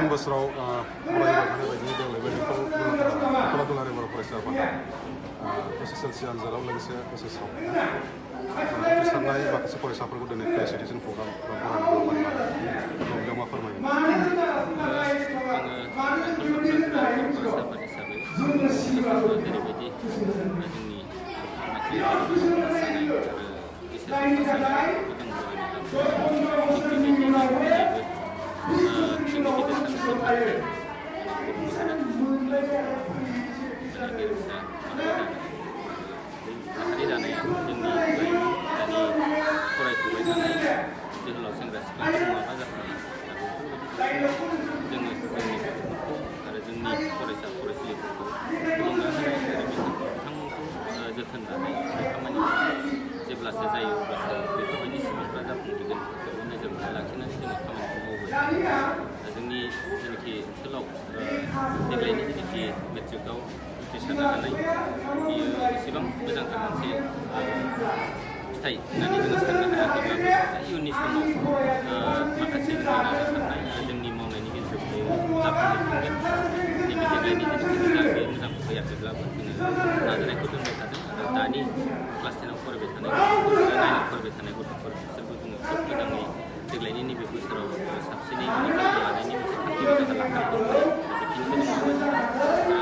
बोसोराव फरायबाय थानाय बायदि देग्लायबो बेखौ दुलाराय बर' फरायसा आफादा एसएसएलसि आनजादाव लोगोसे एसएसआव उथ्रिसारनाय माखासे फरायसाफोरखौ दिनै फेसिलिटेसन प्रग्राम बेयाव मा फोरमायो? जेब्लासो जायो अब्लासो बेफोरबायदि सुबुंफ्रा जाफुंहैगोन बेखौ नोजोर लाखिनानै जोङो खामानिखौ मावबाय। जोंनि जेनाखि ओनसोलाव देग्लायनि जेनाखि मेट्रिकआव उथ्रिसारनो हानाय बियो एसेबां मोजांथार मोनसे फिथाइ होननानै जोङो साननो हायाखैब्लाबो इयुननि समाव माखासे जोंनि नाजाथाबनाय आरो जोंनि मावनायनि गेजेरजों बेयो जाफुंहैफिनगोन। नैबे देग्लायनि जेनाखि रिजाल्ट बेयो मोजां फैयाखैब्लाबो जोङो नाजानायखौ दोनबाय थादों आरो दानि क्लास 10आव फरायबाय थानाय गथ'फोर आरो 9आव फरायबाय थानाय गथ'फोर बिसोरबो जोङो खोब मोजाङै देग्लायनि नैबे बोसोराव साबसिनै रिजाल्ट लानायनि मोनसे थांखि राहा लाखानाय दंखायो। बेखिनिखौ जों मावबाय थादों।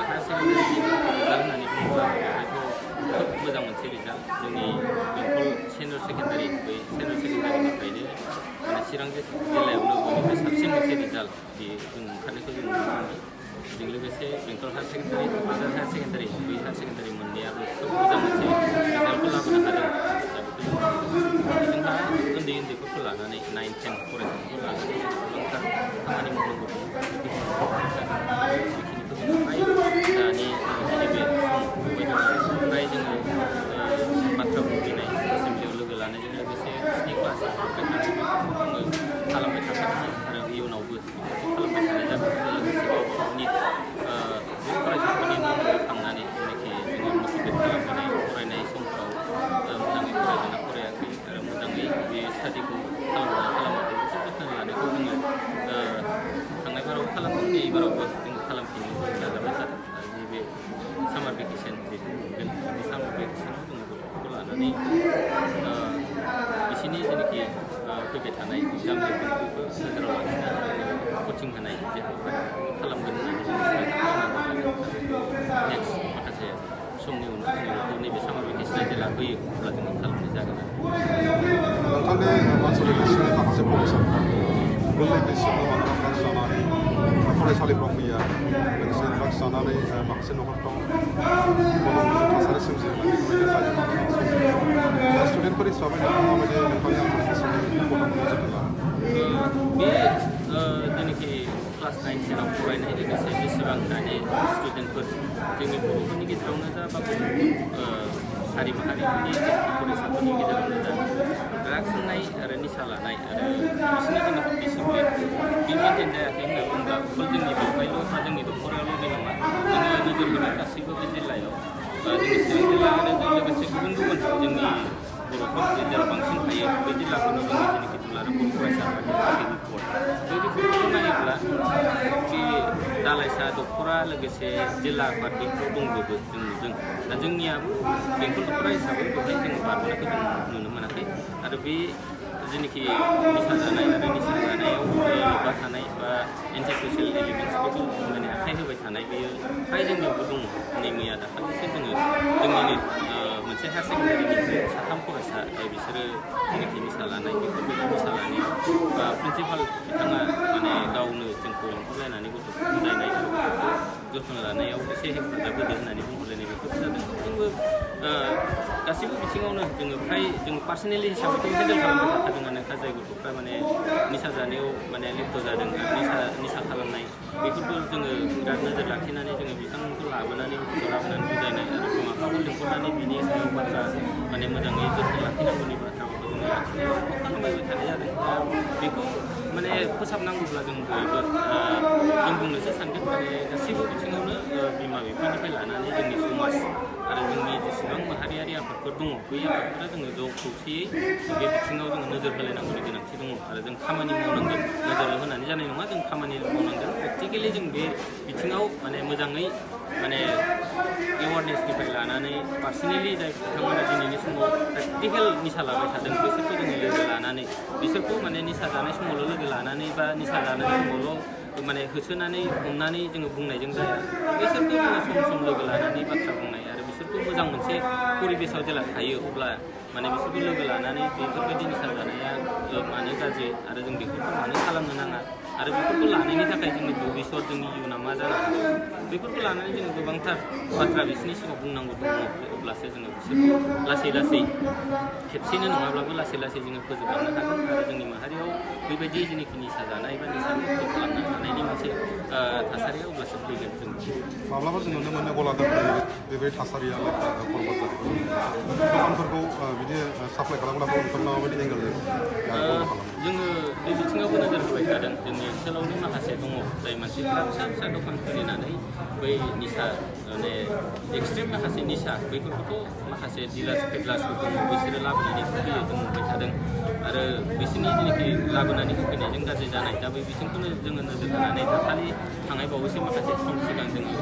हायार सेकेन्डारिनि रिजाल्ट होननानै बुङोब्ला बेवहायथ' खोब मोजां मोनसे रिजाल्ट जोंनि बेंटल सेनियर सेकेन्डारि बै सेनियर सेकेन्डारिनिफ्रायनो माने चिरां जिल्लायावनो बयनिफ्राय साबसिन मोनसे रिजाल्ट बेयो जों ओंखारनायखौ जों नुनो मोनो। बेजों लोगोसे बेंटल higher secondary Kokrajhar higher secondary बै हायार सेकेन्डारि मोननैयाबो खोब मोजां मोनसे रिजाल्टखौ लाबोनो हादों। दा बेखौ जोंहा उन्दै उन्दैफोरखौ लानानै 9, 10 फरायसाफोरखौ लानानै गोबांथार खामानि मावनांगौ दं। बेखिनिखौ जों फ्राय दानि नैबे नुबाय दं आरो फ्राय जोङो बाथ्रा बुंफैनाय एसेमब्लियाव लोगो लानायजों लोगोसे स्नि क्लास हाबबाय थानाय बेफोरखौ जोङो खालामबाय थाखागोन आरो इयुनावबो बेफोरखौ खालामबाय थानाय जागोन। लोगोसे गावनि बे फरायसाफोरनि न'आव थांनानै जेनाखि जोङो मटिभेट खालामबोनाय फरायनाय समफ्राव मोजाङै फरायदोंना फरायाखै आरो मोजाङै बे स्टाडिखौ खालामदोंना खालामाखै बेखौ जोथोन लानायखौ जोङो थांनाय बाराव खालामदों, नैबारावबो जोङो खालामफिननो नाजाबाय थादों। आरो नैबे सामार भेकेसन जिहेतु मोनगोन बे सामार भेकेसनाव जोङो गथ'फोरखौ लानानै बिसोरनि जेनाखि फैबाय थानाय एग्जाम बेफोरखौ नोजोराव लाखिना कचिं होनाय जे हाबाफारिखौ खालामगोन होननानै जों नेक्स्ट माखासे समनि उनाव जोङो नैबे सामार भेकेसना जेला फैयो अब्ला जोङो खालामनाय जागोन आरो। नोंथांनि आनसलिक ओनसोलनि माखासे फरायसाफ्रा गोरलै बैसोआवनो मानोना ड्राग्स जानानै फरायसालिफ्राव फैया लोगोसे ड्राग्स जानानै माखासे न'खरफ्राव गुलुं गुजुं थासारि सोमजियोब्ला बेफोरबायदि जायो माब्लाबा समाव स्टुडेन्टफोर हिसाबै नोंथाङा माबायदि नोंथांनि आनसलिक ओनसोलनि गथ'फोरखौ जोथोन लागोन? बे जेनाखि क्लास 9, 10आव फरायनाय लोगोसे बेसेबां दानि स्टुडेन्टफोर जोंनि बर'फोरनि गेजेरावनो जा बा गुबुन हारि माहारिफोरनि फरायसाफोरनि गेजेरावनो जा ड्राग्स होनाय आरो निसा लानाय आरो बिसोरनि जेनाखि डिसिप्लिन बे मेनटेन जायाखै होनना बुङोब्ला अकल जोंनि बेवहायल' बा जोंनि दख'रायावल' बे नङा। जोङो नोजोर होनाय गासैबो बे जिल्लायाव जोंनि चिरां जिल्ला आरो लोगोसे गुबुन गुबुन जोंनि बर'फोर जेराव बांसिन थायो बे जिल्लाफोरनि जोंनि जेनाखि दुलाराय बर' फरायसा आफादनि रिपर्ट बे रिपर्टखौ नायोब्ला बे दालाइसा दख'रा लोगोसे जिल्ला आफाद बेफोराव दंजोबो जों नुदों। दा जोंनियाबो बेंटल दख'रा हिसाबै बेवहाय जोङो बारबोनायखौ जों नुनो मोनाखै आरो बे जेनाखि निसा जानाय आरो निसा जानायाव लोब्बा थानाय बा एन्टि ससियेल एलिमेन्ट्सफोरखौ माने आखाइ होबाय थानाय बेयो फ्राय जोंनियावबो दङ। नै मैया दाखालिसो जोङो जोंनिनो मोनसे हायार सेकेन्डारिनिफ्राय 3 फरायसा बिसोरो जेनाखि निसा लानाय बेफोरबायदि निसा लानायाव प्रिन्सिपाल बिथाङा माने गावनो जोंखौ लेंहरलायनानै गथ'खौ बुजायनाय आरो गथ'खौ जोथोन लानायाव एसे हेफाजाब होदो होननानै बुंहरलायनाय बेफोर जादों। जोंबो गासैबो बिथिङावनो जोङो फ्राय जों पार्सनेलि हिसाबैथ' हेन्डेल खालामबाय थाखादोंआनोखा जाय गथ'फ्रा माने निसा जानायाव माने लिप्त जादों आरो निसा खालामनाय बेफोरखौ जोङो बिराद नोजोर लाखिनानै जोङो बिथांमोनखौ लाबोनानै लाबोनानै बुजायनाय आरो बिमा बिफाखौ लिंहरनानै बिनि सायाव बाथ्रा माने मोजाङै जोथोन लाखिनांगौनि बाथ्राफोरखौ जोङो लाखिनायाव खालामबाय थानाय जादों। बेखौ माने फोसाबनांगौब्ला जों बयबो जों बुंनोसो सानगोन माने गासैबो बिथिङावनो बिमा बिफानिफ्राय लानानै जोंनि समाज आरो जोंनि जेसेबां माहारियारि आफादफोर दङ बै आफादफोरा जोङो ज' खौसेयै बे बिथिङाव जोङो नोजोर होलायनांगौनि गोनांथि दङ आरो जों खामानि मावनांगोन। नोजोरल' होनानै जानाय नङा, जों खामानि मावनांगोन। प्रेक्टिकेलि जों बे बिथिङाव माने मोजाङै माने एवारनेसनिफ्राय लानानै पार्सनेलि जाय बिथांमोना दिनैनि समाव प्रेक्टिकेल निसा लाबाय थादों बिसोरखौ जोङो लोगो लानानै बिसोरखौ माने निसा जानाय समावल' लोगो लानानै बा निसा जानाय समावल' माने होसोनानै हमनानै जोङो बुंनायजों जाया बिसोरखौ जोङो सम लोगो लानानै बाथ्रा बुंनाय आरो बिसोरखौ मोजां मोनसे परिबेसाव जेला थायो अब्ला माने बिसोरखौ लोगो लानानै बेफोरबायदि निसा जानाया मानो गाज्रि आरो जों बेफोरखौ मानो खालामनो नाङा आरो बेफोरखौ लानायनि थाखाय जोंनि भबिष्यत जोंनि इयुना मा जानो हागौ बेफोरखौ लानानै जोङो गोबांथार बाथ्रा बिसोरनि सिगाङाव बुंनांगौ दङ अब्लासो जोङो बिसोरखौ लासै लासै खेबसेनो नङाब्लाबो लासै लासै जोङो फोजोबलांनो हागोन आरो जोंनि माहारियाव बेबायदि जेनाखि निसा जानाय बा निसा मुक्त खालामनो हानायनि मोनसे थासारिया अब्लासो फैगोन जों माब्लाबा जों नुनो मोनो गलादारफोर बेबायदि थासारिया बरबाद जादों दखानफोरखौ बिदि साप्लाय खालामग्राखौ नोंथांमोना माबायदि एंगेलजों जोङो बे बिथिङावबो नोजोर होबाय थादों जोंनि ओनसोलावनो माखासे दङ जाय मानसिफ्रा फिसा फिसा दखान खुलिनानै बै निसा माने एक्सट्रिम माखासे निसा बैफोरखौथ' माखासे डिलार्स पेडलार्सफोर दङ बिसोरो लाबोनानै होफैयो जों नुबाय थादों आरो बिसोरनि जेनाखि लाबोनानै होफैनायजों गाज्रि जानाय दा बै बिथिंखौनो जोङो नोजोर होनानै दाखालि थांनाय बावैसो माखासे सम सिगां जोङो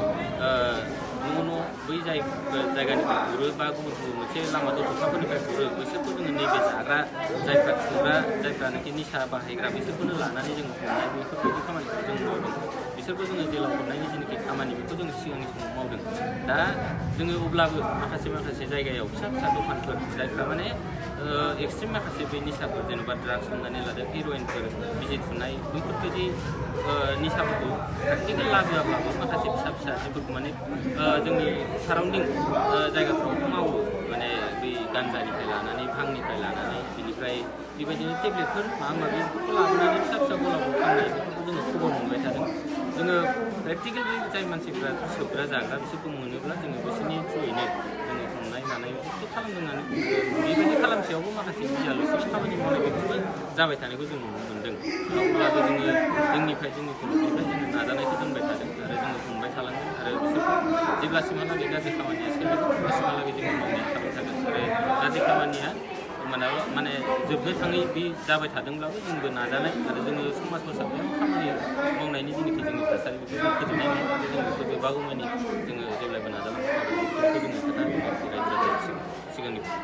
न' बै जायगानिफ्राय गुरो बा गुबुन गुबुन मोनसे लामा दथ'खाफोरनिफ्राय गुरो बिसोरखौ जोङो नैबे जाग्रा जायफ्रा खुंग्रा जायफ्रानोखि निसा बाहायग्रा बिसोरखौनो लानानै जोङो हमनाय बेफोरबायदि खामानिखौ जों मावदों बिसोरखौ जोङो जेलाव हरनायनि जेनाखि खामानि बेखौ जोङो सिगांनि समाव मावदों दा जोङो अब्लाबो माखासे जायगायाव फिसा फिसा दखानफोर जायफ्रा माने एक्सट्रिम माखासे बे निसाफोर जेनेबा ड्राग्स हमनानै लादों हिर'इनफोर बिजि थुनाय बैफोरबायदि निसाफोरखौ प्रेक्टिकेल लाबोआब्लाबो माखासे फिसा फिसा जिफोरखौ माने जोंनि साराउन्डिं जायगाफ्राव मावो माने बै गान्जानिफ्राय लानानै भांनिफ्राय लानानै बिनिफ्राय बेबायदिनो टेब्लेटफोर माबा माबि बेफोरखौ लाबोनानै फिसा फिसा गलाफोर फाननाय बेफोरखौ जोङो खबर मोनबाय थादों जोङो प्रेक्टिकेल बै जाय मानसिफ्रा सोबग्रा जाग्रा बिसोरखौ मोनोब्ला जोङो बिसोरनि थ्रुयैनो जोङो हमनाय मानाय बेफोरखौ खालामदोंनानै बेबायदि खालामसेयावबो माखासे गियाल'सै खामानि मावनाय बेफोरबो जाबाय थानायखौ जों नुनो मोन्दों अब्लाबो जोङो जोंनिफ्राय जोंनि मुलुगनिफ्राय जोङो नाजानायखौ दोनबाय थादों आरो जोङो हमबाय थालांगोन आरो बिसोरखौ जेब्लासिमहालागै गाज्रि खामानिया सोलिगोन अब्लासिमहालागै जोङो मावनाया थाबाय थागोन आरो गाज्रि खामानिया माने जोबनो थाङै बे जाबाय थादोंब्लाबो जोंबो नाजानाय आरो जोङो समाज फोसाबनायाव खामानि मावनायनि जेनाखि जोंनि थासारि बेखौ जों फोजोबनाय नङा आरो जों बेखौ जोबागौमानि जोङो जेब्लायबो नाजालांबाय थागोन बेखौ जोङो खोथा रायजो राजानि सिगांनिफ्राय